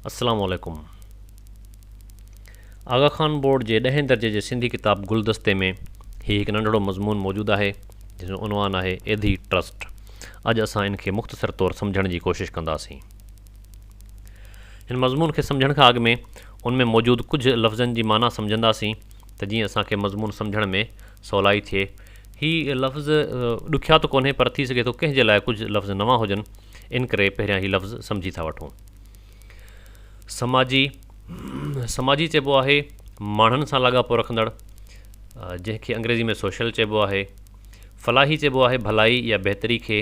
السلام عليڪم. آغا خان بورڊ جي ڏهين درجي جي سنڌي ڪتاب گلدستي ۾ هي هڪ ننڍڙو مضمون موجود آهي جنهن جو عنوان آهي ايڌي ٽرسٽ. اڄ اسان ان کي مختصر طور سمجهڻ جي ڪوشش ڪنداسين. هن مضمون کي سمجهڻ کان اڳ ۾ ان ۾ موجود ڪجهه لفظن جي معنيٰ سمجهنداسين ته جيئن اسان کي مضمون سمجهڻ ۾ سولائي ٿئي. هي لفظ ڏکيا ته ڪونهي پر ٿي سگهي ٿو ڪنهن جي لاء ڪجهه لفظ نوان هجن انڪري پهريان هي لفظ سمجهي ٿا وٺون. سماجي، سماجي چئبو آهي ماڻهن سان لاڳاپو رکندڙ جنهن کي انگريزي ۾ سوشل چئبو آهي. فلاحي چئبو آهي ڀلائي يا بهتري کي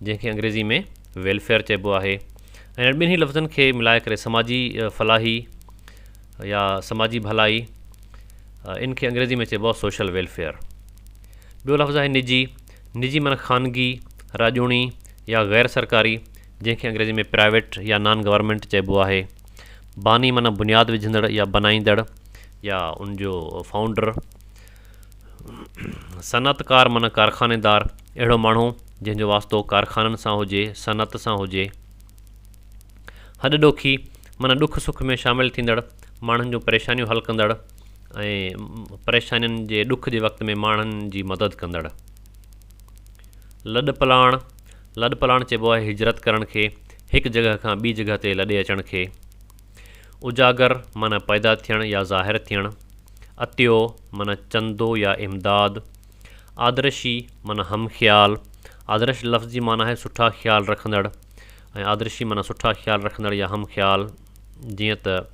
جنهن کي انگريزي ۾ ويلفيئر چئبو آهي ۽ انهن ٻنهي لفظن کي ملائي ڪري سماجي فلاحي يا سماجي ڀلائي ان کي انگريزي ۾ چئبو آهي سوشل ويلفيئر. ٻيو لفظ آهي نجي، نجي معنيٰ خانگي، راڄوڻي يا غير سرڪاري جنهن کي انگريزي ۾ پرائيويٽ يا نان گورنمينٽ چئبو آهي. باني معنيٰ بنياد وجهندڙ يا بنائيندڙ يا ان جو فائونڊر. صنعتڪار معنيٰ ڪارخانيدار، اهڙو ماڻهو جنهن جو واسطو ڪارخانن سان هجي، صنعت سان هجي. هڏ ڏوکي معنيٰ ڏک سک ۾ شامل ٿيندڙ، ماڻهن جون پريشانيون حل ڪندڙ ۽ پريشانين جي ڏک جي وقت ۾ ماڻهن جي مدد ڪندڙ. لڏ پلاڻ، لڏ پلاڻ چئبو آهي هجرت ڪرڻ کي، هڪ جڳهه کان ٻي جڳهه تي لڏي اچڻ کي. اجاگر معنيٰ پيدا ٿيڻ يا ظاهر ٿيڻ. عطيو معنيٰ چندو يا امداد. آدرشي معنيٰ هم خيال. آدرش لفظ جي معنيٰ آهي سٺا خيال رکندڙ ۽ آدرشي معنيٰ سٺا خيال رکندڙ يا هم خيال. جيئن ته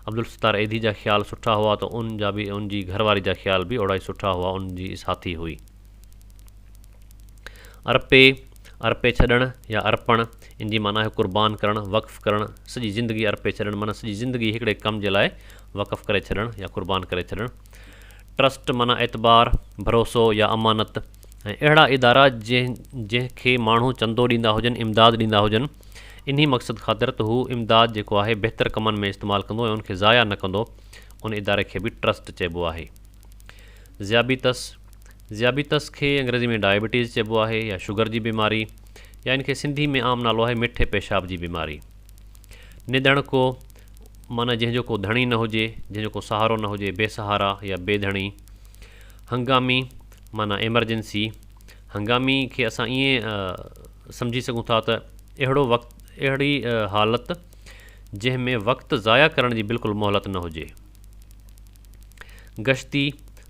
عبدالستار ايڌي جا خيال سٺا هئا ته ان جا به ان جي گهر واري جا خيال به اوڙا ئي سٺا هئا ان جي ساٿي هئي. ارپي، ارپي ڇڏڻ يا ارپڻ، ان جي معنيٰ آهي قربان ڪرڻ، وقف ڪرڻ، سڄي زندگي ارپي ڇڏڻ معنيٰ سڄي زندگي هڪڙي ڪم جي لاء وقف ڪري ڇڏڻ يا قربان ڪري ڇڏڻ. ٽرسٽ معنيٰ اعتبار، ڀروسو يا امانت ۽ اهڙا ادارا جنهن جنهن کي ماڻهو چندو ڏيندا هجن، امداد ڏيندا هجن، انهي مقصد خاطر ته هو امداد جيڪو آهي بهتر ڪمن ۾ استعمال ڪندو ۽ ان کي ضايع نه ڪندو، ان اداري کي به ٽرسٽ چئبو آهي. ذيابيطس، ذيابيطس کي انگريزي ۾ ڊائبٽيز چئبو آهي يا شگر جي بيماري يا ان کي سنڌي ۾ عام نالو آهي مٺي پيشاب جي بيماري. نڌڻڪو، معنيٰ جنهن جو ڪو ڌڻي نه هجي، جنهن جو ڪو سهارو نه هجي، بي سهارا يا بي ڌڻي. هنگامي، معنيٰ ايمرجنسي. هنگامي کي اسان ائين سمجهي سگهون ٿا ته اهڙو وقت، اهڙي حالت جنهن ۾ وقت ضايع ڪرڻ جي بلڪل مهلت نه هجي. گشتي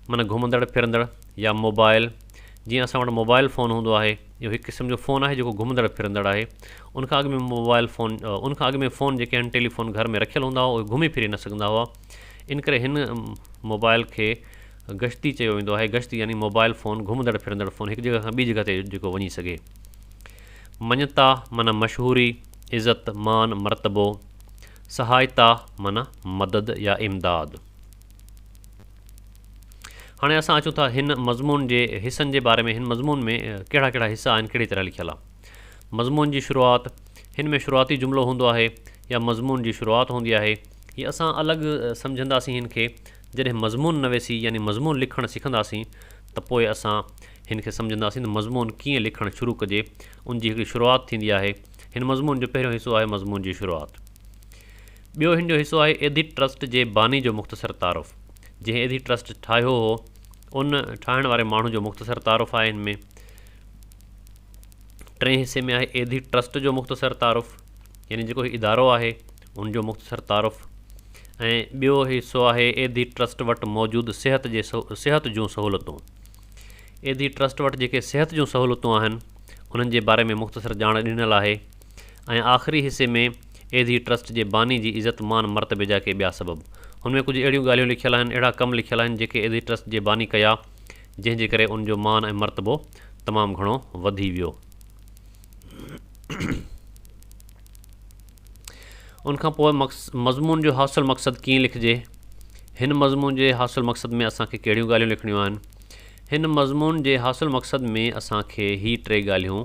معنيٰ گهمندڙ ڦرندڙ يا موبائل، جيئن اسان وٽ موبائل فون هوندو آهي، اهو هڪ قسم جو فون آهي جيڪو گهمندڙ ڦرندڙ آهي. ان کان اڳ ۾ موبائل فون، ان کان اڳ ۾ فون جيڪي آهن ٽيليفون گهر ۾ رکيل هوندا هئا اهي گهمي ڦري نه سگهندا هئا، ان ڪري هن موبائل کي گشتي چيو ويندو آهي، گشتي يعني موبائل فون، گهمندڙ ڦرندڙ فون هڪ جڳهه کان ٻي جڳهه تي جيڪو وڃي سگهي. مڃتا معنيٰ مشهوري، عزت، مان، مرتبو. سهائتا معنيٰ مدد يا امداد. هاڻي اسان اچون ٿا هن مضمون جي حصن جي باري ۾ هن مضمون ۾ ڪهڙا ڪهڙا حصا آهن ڪهڙي طرح لکيل آهي. مضمون جي شروعات، هن ۾ شروعاتي جملو هوندو آهي يا مضمون جي شروعات هوندي آهي. هي اسان الڳ سمجهنداسين هن کي جڏهن مضمون نويسي يعني مضمون لکڻ سکنداسين ته پوء اسان هن کي سمجهنداسين ته مضمون ڪيئن لکڻ شروع ڪجي ان جي هڪڙي شروعات ٿيندي آهي. هن مضمون جو پهريون حصو آهي مضمون جي شروعات. ٻيو هن جو حصو آهي ايڌي ٽرسٽ جي باني جو مختصر تعارف. جنهن ايڌي ٽرسٽ ٺاهيو هو ان ٺاهڻ واري ماڻهو جو مختصر تعارف آهي هن ۾. ٽئين حصي ۾ آهي ايڌي ٽرسٽ جو مختصر تعارف يعني جيڪو هي ادارو آهي ان جو مختصر تعارف ۽ ٻيو حصو آهي ايڌي ٽرسٽ وٽ موجود صحت جي صحت جون سهولتون. ايڌي ٽرسٽ وٽ جيڪي صحت جون سهولتون آهن انهن جي باري ۾ مختصر ڄاڻ ڏنل آهي ۽ آخري حصي ۾ ايڌي ٽرسٽ جي باني جي عزت مان مرتبي جا ڪي ٻيا سبب. هن ۾ ڪجهه اهڙيون ڳالهيون لکيل آهن، اهڙا ڪم لکيل آهن جيڪي ايڌي ٽرسٽ جي باني ڪيا جنهن جي ڪري ان جو مان ۽ مرتبو تمام گهڻو وڌي ويو. ان کان پوء مضمون جو حاصل مقصد ڪيئن لکجي؟ هن مضمون جي حاصل مقصد ۾ اسان کي ڪهڙيون ڳالهيون لکڻيون آهن؟ هن مضمون جي حاصل مقصد ۾ اسان کي هي ٽي ڳالهيون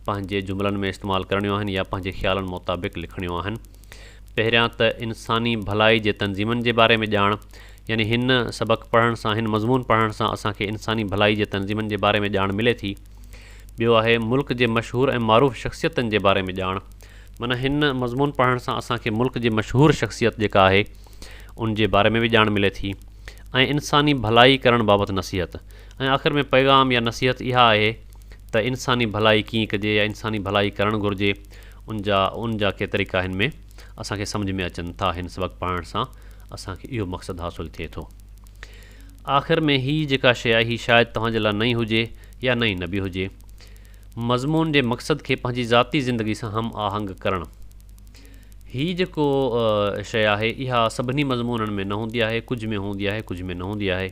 پنهنجي جملن ۾ استعمال ڪرڻيون آهن يا پنهنجي خيالن مطابق لکڻيون آهن. پهريان ته انساني ڀلائي جي تنظيمن جي باري ۾ ڄاڻ يعني هن سبق پڙهڻ سان هن مضمون پڙهڻ سان اسان کي انساني ڀلائي جي تنظيمن جي باري ۾ ڄاڻ ملي ٿي. ٻيو آهي ملڪ جي مشهور ۽ معروف شخصيتن جي باري ۾ ڄاڻ. معنيٰ هن مضمون پڙهڻ سان اسان کي ملڪ جي مشهور شخصيت جيڪا آهي ان جي باري ۾ به ڄاڻ ملي ٿي ۽ انساني ڀلائي ڪرڻ بابت نصيحت ۽ آخر ۾ پيغام يا نصيحت اها آهي ته انساني ڀلائي ڪيئن ڪجي يا انساني ڀلائي ڪرڻ گهرجي ان جا ان جا ڪي طريقا هن ۾ اسان کي سمجهه ۾ اچن ٿا هن سبق پڙهڻ سان اسان کي اهو مقصد حاصل ٿئي ٿو. آخر ۾ هي جيڪا شيء آهي هي شايد توهان جي لاء نئين هجي يا نئين نه به هجي. مضمون جي مقصد کي پنهنجي ذاتي زندگي سان هم آهنگ ڪرڻ. هي جيڪو شيء آهي اها سڀني مضمونن ۾ نه هوندي آهي ڪجهه ۾ هوندي آهي ڪجهه ۾ نه هوندي آهي.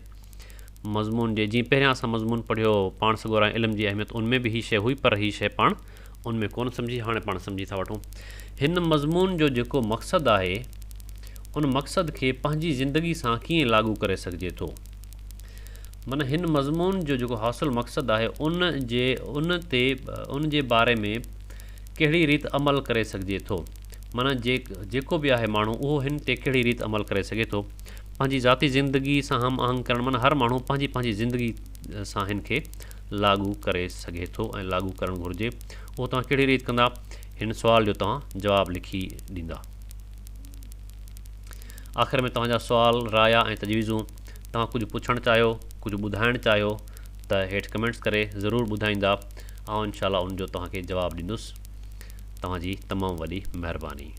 مضمون جي جيئن پهريان اسان مضمون پڙهيو پاڻ سڳورا ۽ علم جي اهميت ان ۾ به هي شيء هئي پر هي شيء پاڻ ان ۾ ڪونه سمجهي هاڻي پاڻ سمجهي ٿا وٺون. هن مضمون جو جيڪو مقصد آهي ان مقصد کي پنهنجي زندگي سان ڪيئن لاڳو ڪري سگهجي ٿو. معنيٰ هن مضمون جو جيڪو حاصل مقصد آهي ان جي ان تي ان جي باري ۾ ڪهڙي ريت عمل ڪري سگهجي ٿو. معنيٰ جيڪو به آهي ماڻهو اهو هن تي ڪهڙي ريت عمل ڪري سگهي ٿو. پنهنجي ذاتي زندگي سان هم آهنگ ڪرڻ معنيٰ هر ماڻهو پنهنجي پنهنجي زندگي سان هن کي لاڳو ڪري سگهي ٿو ۽ لاڳو ڪرڻ گهرجي. اهو توهان ڪهڙي ريت ڪندا؟ هن سوال جو توهان جواب لکي ڏيندا. آخر ۾ توهان جا سوال، رايا ۽ تجويزون، توهان ڪجهه پڇڻ چاهيو، ڪجهه ٻڌائڻ چاهيو ته هيٺ ڪمينٽس ڪري ضرور ٻڌائيندا. آئون انشاء الله ان جو توهان کي جواب ڏيندس. توهان جي تمام وڏي مهرباني.